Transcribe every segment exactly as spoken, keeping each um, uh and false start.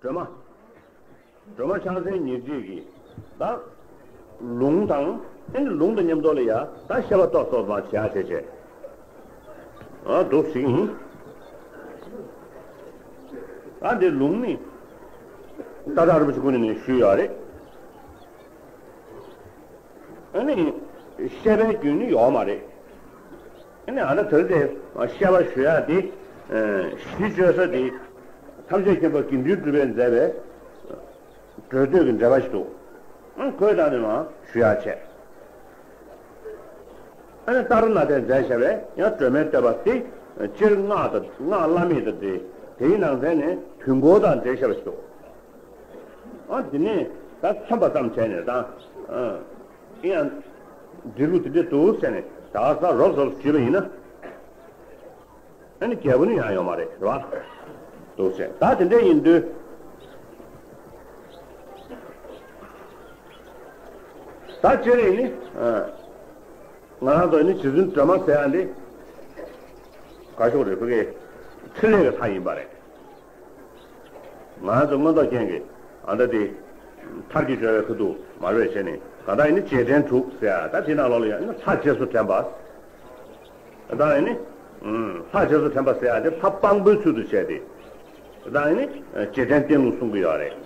སྒྲོལ་མ། སྒྲོལ་མ་ཕྱག་མཚན་ཉེར་གཅིག་གི་ད་ལུང་དང་། ཨེ་ནི་ལུང་དང་མཉམ་དུ་ལ་ཡ་ད་བཤད་པ་ཏོག་ཙམ་བྱེད་ཡ་བྱས་བྱས། ཨ་འདུག་ཞིག་ཡིན། ཨ་འདི་ལུང་ནི་ཏག་ཏག་རིན་པོ་ཆེ་ཀུན་ནས་ནས་ཞུས་ཡོད་རེད། ཨ་ནི་བཤད་པའི་རྒྱུན་ནི་ཡོད་མ་རེད། ཨ་ནི་ཨ་ད་དེར་དེ་བཤད་པ་ཞུ་ཡ་དེ་གཞི་བཅོལ་ས་དེ་ཐམས་ཅད་མཁྱེན་པ་དགེ་འདུན་གྲུབ་པས་མཛད་པའི་གྲོལ་བསྟོད་ཀྱི་འགྲེལ་པ་ཞིག་འདུག་ཨ་ཁོས་ད་ནི་མ་ཞུ་ཡ་བྱས། ཨ་ནི་ཏཱ་ར་ནཱ་ཐས་མཛད་བྱ་བའི་ཡང་སྒྲོལ་མའི་བསྟོད་པ་དེ་སྤྱིར་སྔགས་དང་སྔགས་བླ་མེད་དང་འབྲེལ། དེའི་ནང་ཚན་ནས་དུས་འཁོར་དང་འབྲེལ་བཤད་པ་ཞིག་འདུག་ཨ་དེ་ནས་ད་མཚོན་པ་ཙམ་བྱས་ནས་ད། ཨ་ཡང་འབྲི་ལུགས་དེ་འདྲ་འདུག་ཟེར་ནས་ད་ག་ས་རོབ་རོབ་ཞུས་པ་ཡིན་ན། ཨ་ནི་རྒྱལ་པོ་ནི་ཡང་ཡོད་མ་རེད། རེད་བ། འདུག་ཟེར། ད་དེ་འདྲ་ཡིན་དུས། ད་སྤྱིར་ཡིན་ནི། ཨ་ང་རང་ཚོ་ནི་རྗེ་བཙུན་སྒྲོལ་མ་ཟེར་ཡ་འདི། ག་ཤོག་རེད། ཕ་གི་ཕྲིན་ལས་ཀྱི་ལྷ་ཡིན་པ་རེད། ང་རང་ཚོ་མངོན་རྟོགས་རྒྱན་གྱི་ཨ་མདའ་དེ། མཐར་གྱིས་སྦྱོར་བའི་ཁ་ཐུག་མར་པས་བྱས་ནས་གང་ལྟར་ཡིན་ནི་རྗེས་དྲན་དྲུག་ཟེར་ཡ། ད་དེ་ནང་ལོགས་ལ་ཡང་ནི་ལྷ་རྗེས་སུ་དྲན་པ། ད་ཡིན་ནི། ལྷ་རྗེས་སུ་དྲན་པ་ཟེར་ཡ་དེ་ལྷ་དཔང་པོའི་ཚུལ་དུ་བྱས་ཏེ། ད་ཡིན་ནི་རྗེས་དྲན་བསྟེན་ལུགས་གསུང་གི་ཡོད་རེད།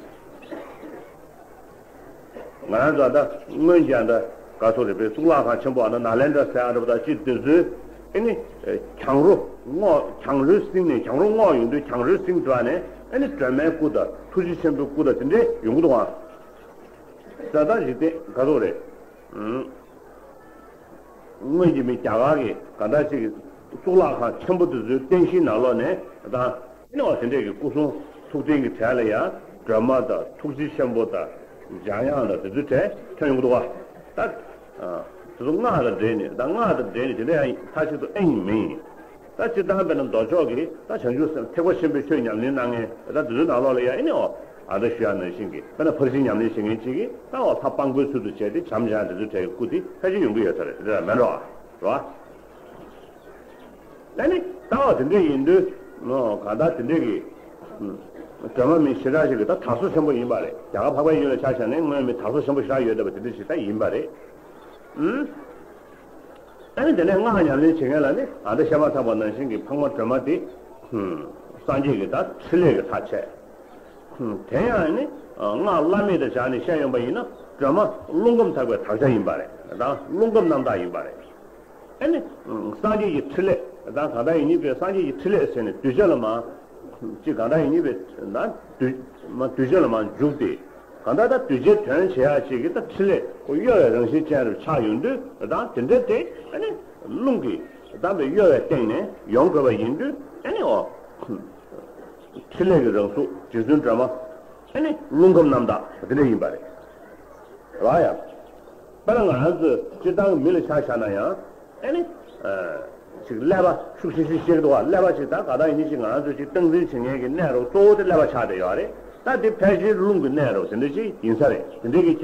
ང་རང་ཚོ་ད་སྔོན་གྱི་ཨ་མདའ་ག་ཚོད་རེད་པས། གཙུག་ལག་ཁང་ཆེན་པོ་ཨ་མདའ་ནཱ་ལེནྡྲ་ཟེར་ཡ་འདྲ་པོ་དང་ཅི་དེ་ཚོའི་ཨེ་ནི་གྱང་རོ་སྔོག་གྱང་རོའི་གསེང་ནས་གྱང་རོ་སྔོག་ཡོང་དུས་གྱང་རོའི་གསེང་དུ་ཨ་ནས་ཨེ་ནི་སྒྲོལ་མའི་སྐུ་དང་ཐུགས་རྗེ་ཆེན་པོའི་སྐུ་དང་དེ་འདྲའི་ཡོང་གི་འདུག་ཨ། ད་ལྟ་འཇིག་རྟེན་ག་ཚོད་རེད། སྔོན་གྱི་མི་རྒྱ་གར་གྱི་ག་འདྲ་ཞིག་གི་གཙུག་ལག་ཁང་ཆེན་པོ་དེ་ཚོའི་རྟེན་གཞིའི་ནང་ལོགས་ནས་ད་ཨེ་ནི་འོ་དེ་འདྲས་ཀྱི་སྐུ་གསུང་ཐུགས་རྟེན་གྱི་གྲས་ལ་ཡང་སྒྲོལ་མ་དང་ཐུགས་རྗེ་ཆེན་པོ་དང་འཇམ་དབྱངས་དང་དེ་ཚོའི་གྲས་ཐོན་ཡོང་གི་འདུག་བ། ད་དེ་ཚོ་སྔགས་དང་འབྲེལ་ནས། ད་སྔགས་དང་འབྲེལ་ནས་དེ་འདྲ་ཡང་མཐའ་གཅིག་ཏུ་ཨེ་ཡིན་མིན། ད་སྤྱིར་བཏང་དཔེར་ན་མདོ་ཕྱོགས་ཀྱི་ད་བྱང་ཆུབ་སེམས་ཐེག་པ་ཆེན་པོའི་ཆོས་ཉམས་ལེན་གནང་མཁན་ད་དེ་ཚོའི་ནང་ལོགས་ལ་ཡང་ཨེ་ནི་འོ་ཨ་མདའ་ཞུ་ཡ་ནང་བཞིན་གྱི་དཔེར་ན་ཕར་ཕྱིན་ཉམས་ལེན་བྱེད་མཁན་ཅིག་གིས་ད་འོ་ལྷ་དཔང་པོའི་ཚུལ་དུ་བྱས་ཏེ་བྱམས་བྱམས་དེ་ཚོའི་གྲས་ཀྱི་སྐུ་དེ་ཕལ་ཆེར་ཡོང་གི་ཡོད་ས་རེད། དེ་འདྲ་མེད་འགྲོ་བ། རེད་བ། ཨ་ནི་ད་འོ་དེ་འདྲ་ཡིན་དུས་ནོ་གང་ལྟར་དེ་འདྲ་གི་སྒྲོལ་མ་མི་ཞེ་དྲག་ཞིག་གི་ད་དར་སྲོལ་ཆེན་པོ་ཡིན་པ་རེད། རྒྱ་གར་འཕགས་པའི་ཡུལ་ལ་ཆ་བཞག་ནས་སྔོན་མི་དར་སྲོལ་ཆེན་པོ་ཞེ་དྲག་ཡོད་བསྡད་པ་དེ་འདྲ་ཞིག་ད་ཡིན་པ་རེད། ཨུམ། ཨ་ནི་དེ་ནས་སྔགས་ཉམས་ལེན་བྱེད་མཁན་ལ་ནི་ཨ་མདའ་བཤད་མ་ཐག་པ་ནང་བཞིན་གྱི་འཕགས་མ་སྒྲོལ་མ་དེ་སངས་རྒྱས་ཀྱི་ད་ཕྲིན་ལས་ཀྱི་ལྷ་བྱས། དེ་ཡང་ནི་སྔགས་བླ་མེད་དུ་སྦྱར་ནས་བཤད་ཡོང་པ་ཡིན་ན་སྒྲོལ་མ་རླུང་ཁམས་དག་པའི་དག་བྱ་ཡིན་པ་རེད། ད་རླུང་ཁམས་རྣམ་དག་ཡིན་པ་རེད། ཨ་ནི་སངས་རྒྱས་ཀྱི་ཕྲིན་ལས་ད་གང་ལྟར་ཡིན་ཉིད་པའི་སངས་རྒྱས་ཀྱི་ཕྲིན་ལས་ཟེར་ནས་གདུལ་བྱ་ལ་མ་ཅིག་གང་ལྟར་ཡིན་ཉིད་པའི་ན་གདུལ་མ་གདུལ་བྱ་ལ་མ་འཇུག་སྟེ། གང་ལྟར་ད་གདུལ་བྱའི་དོན་བྱེད་ཡག་ཅིག་གི་ད་ཕྲིན་ལས་ཁོ་གཡོ་བའི་རང་བཞིན་ཅན་རུ་ཆགས་ཡོང་དུས། ད་དེ་འདྲ་དེ་ཨ་ནི་རླུང་གིས་བསྡམས་པའི་གཡོ་བའི་སྟེང་ནས་ཡོང་དགོས་པ་ཡིན་དུས། ཨ་ནི་འོ་ཕྲིན་ལས་ཀྱི་རང་གཟུགས་རྗེ་བཙུན་སྒྲོལ་མ་ཨ་ནི་རླུང་ཁམས་རྣམ་དག་དེ་འདྲ་ཡིན་པ་རེད། རེད་ཡ། དཔེར་ན་ང་རང་ཚོས་སྤྱིར་བཏང་གི་མི་ལ་ཆ་བཞག་ན་ཡང་ཨ་ནི། ཅིག་ཀླད་པ་ཤུགས་ཆེ་ཤོས་ཤེས་ཀྱི་འདུག་བ། ཀླད་པ་ཅིག་ད་ག་ད་ཡིན་ནི་ཅིག་ང་རང་ཚོས་ཅིག་སྟངས་འཛིན་བྱེད་མཁན་གྱི་གནས་རོགས་གཙོ་བོ་དེ་ཀླད་པ་ཆགས་བསྡད་ཡོད་རེད། ད་དེ་ཕལ་ཆེར་རླུང་གི་གནས་རོགས་དེ་འདྲ་ཅིག་ཡིན་ས་རེད། དེ་འདྲའི་གི